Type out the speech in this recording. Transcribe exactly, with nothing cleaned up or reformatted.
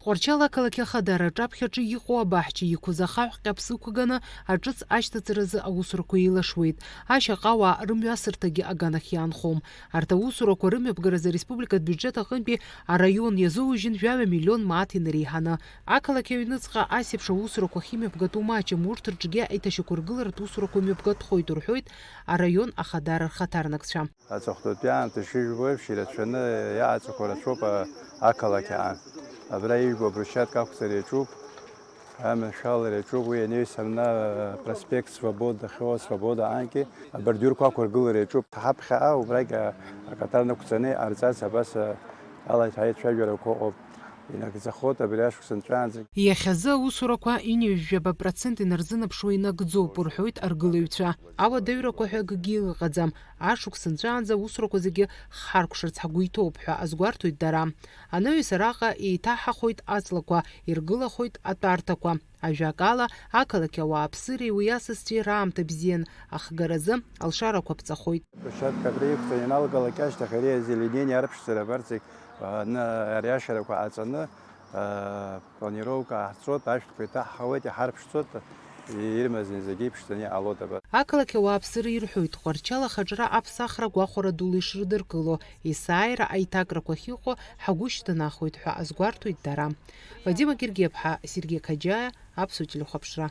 Ҟәарчал ақалақь ахадара аҿаԥхьаҿы иҟоу абаҳча иқәыз ахаҳә ҟьаԥс ықәганы аҿыц ашьҭыҵразы аусурақәа еилашуеит. Ашьаҟауаа рымҩасырҭагьы аганахь иаанхом. Арҭ аусурақәа рымҩаԥгаразы ареспубликатә биуџьет аҟынтәи араион иазоужьын жәаҩа миллион мааҭ инареиҳаны. Ақалақь аҩныҵҟа ас еиԥш аусурақәа ахьымҩаԥгатәу маҷым, урҭ рҿгьы аиҭашьақәыргыларатә усурақәа мҩаԥгатәхоит, рҳәоит араион ахадара рхаҭарнакцәа. Аҵыхәтәантәи аамҭа шыжәбо еиԥш, ирацәаны иааҵәақәа рацәоуп, а, ақалақь аан. Абра ижәбо абрусиатка ақәҵара иаҿуп, аманшәалара иаҿуп, уи ианаҩсамна, а, проспект Свобода, Хьо Свобода аанкьа абордиурқәа ақәыргылара иаҿуп. Ҳаԥхьаҟа убрагь, а, акатар нықәҵаны иҟарҵарц абас, а, ала ҳаицәажәарақәа ыҟоуп. Инагӡахоит абри ашықәс нҵәаанӡагь. Иахьазы аусурақәа ҩажәижәаба процент инарзынаԥшуа инагӡоуп, рҳәоит аргылаҩцәа. Ауадаҩрақәа ҳәа акгьы ыҟаӡам. Ашықәс нҵәаанӡа аусурақәа зегьы хҳаркәшарц ҳгәы иҭоуп ҳәа азгәарҭоит дара. Анаҩс араҟа еиҭаҳҳахоит аҵлақәа, иргылахоит атәарҭақәа. Ажәакала, ақалақь ауааԥсыреи уи асасцәеи раамҭа бзиан ахгаразы алшарақәа ԥҵахоит. Площадка абра иқәҵаны ианалгалак ашьҭахь ари озеленение арԥшӡара абарҭ зегь, а, ны-, ари ашарақәа ҟаҵаны, а, планировка ҟаҳҵоит, ашәҭқәа еиҭаҳҳауеит, иҳарԥшӡоит, ирымаз зегьы иԥшӡаны иҟалоит абар. Ақалақь ауааԥсыра ирҳәоит, Ҟәарчал ахаҿра аԥсахра гәахәара дула ишрыдыркыло, есааира аиҭакрақәа ахьыҟоу ҳгәы шьҭнахуеит ҳәа азгәарҭоит дара. Вадим Агергиаԥҳа, Сергеи Қаџьаиа, Аԥсуа телехәаԥшра.